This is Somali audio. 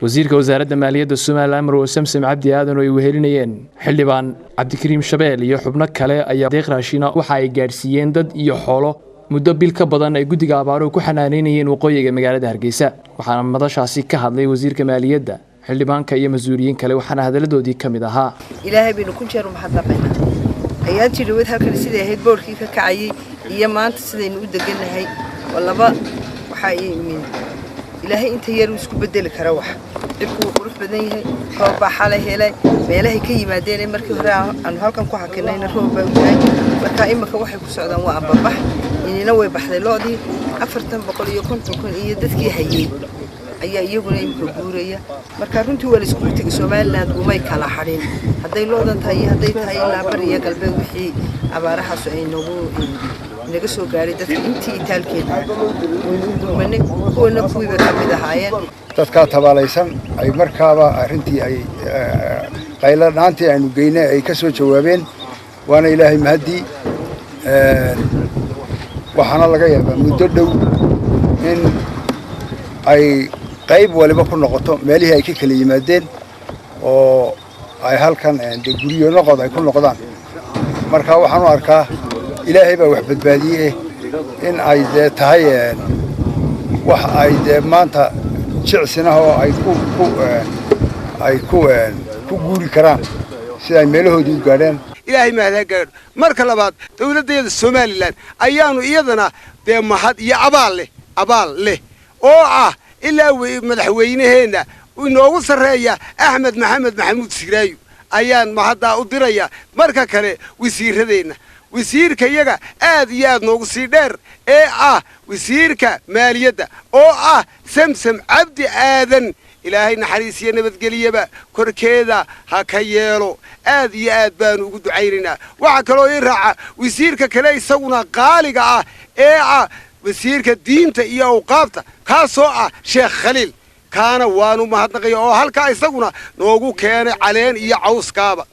Wasiirka Wasaaradda Maaliyadda Somalilan, Marwo Samsam Cabdi Aadan, oo ay wehelinayeen Xildhibaan Cabdikariim Shabeel iyo xubno kale, ayaa deeq raashina waxa ay gaadhsiiyeen dad iyo xoolo muddo bil ka badan ay guddiga abaaruhu ku xanaaneynayeen waqooyiga magaalada Hargeysa. Waxaana madashaasi ka hadlay wasiirka maaliyadda, xildhibaanka iyo mas-uuliyiin kale, waxaana hadaladoodii ka mid ahaa: Ilaahay baynu kun jeer u mahadnaqaynaa. Ayaantii dhaweyd halkan siday ahayd, boorkii ka kacayay, iyo maanta sidaynu u degannahay waa laba. Waxaa imin Ilaahay inta yar uu isku bedeli kara. Wax dhibku wuu qurux badan yahay. Roob baa xalay helay meelahay ka yimaadeen. Markii hore aanu halkan ku hakinayna roob baa u daay. Marka imika waxay ku socdaan waa ambabax. Inina way baxday lo'dii 550,000 iyo dadkii hayay ayaa iyaguna imika guuraya. Marka runtii waa la iskugu tegay. Somaliland umay kala hadhin, hadday loodan tahay iyo hadday tahay ilaa bari iyo galbeed. Wixii abaarahaasu ay nagu naga soo gaaray, dadka intii itaalkeeda waynu u gurmanay, kuwana kuwiiba ka mid ahaayeen. Dadkaa tabaalaysan ay markaaba arrintii ay qaylo dhaantii aynu geynay ay ka soo jawaabeen, waana Ilaahay mahaddii. Waxaana laga yaabaa muddo dhow in ay qayb waliba ku noqoto meelihii ay ka kala yimaadeen oo ay halkan de guryo noqod ay ku noqdaan. Marka waxaan u arkaa Ilaahay baa wax badbaadiyey in ay dee tahay wax ay dee maanta jicsinah oo ay ku ku ay ku ku guuri karaan sida ay meelahoodii u gaadheen. Ilaahay mahad ha gaadho. Marka labaad, dawladdayada Somalilan ayaanu iyadana dee mahad iyo abaal leh, abaal leh oo ah ilaa madaxweynaheenna inoogu sarreeya, Axmed Maxamed Maxamuud Sigraayo, ayaan mahaddaa u diraya. Marka kale, wasiiradeenna, wasiirka iyaga aad iyo aad noogu sii dheer ee ah wasiirka maaliyadda oo ah Samsam Cabdi Aadan, Ilaahay naxariis iyo nabadgeliyaba korkeeda ha ka yeelo, aad iyo aad baanu ugu ducaynaynaa. Waxaa kaloo ii raaca wasiirka kale isaguna qaaliga ah ee ah wasiirka diinta iyo awqaafta, kaasoo ah Sheekh Khaliil, kaana waanu mahadnaqaya oo halkaa isaguna noogu keenay caleen iyo cawskaaba.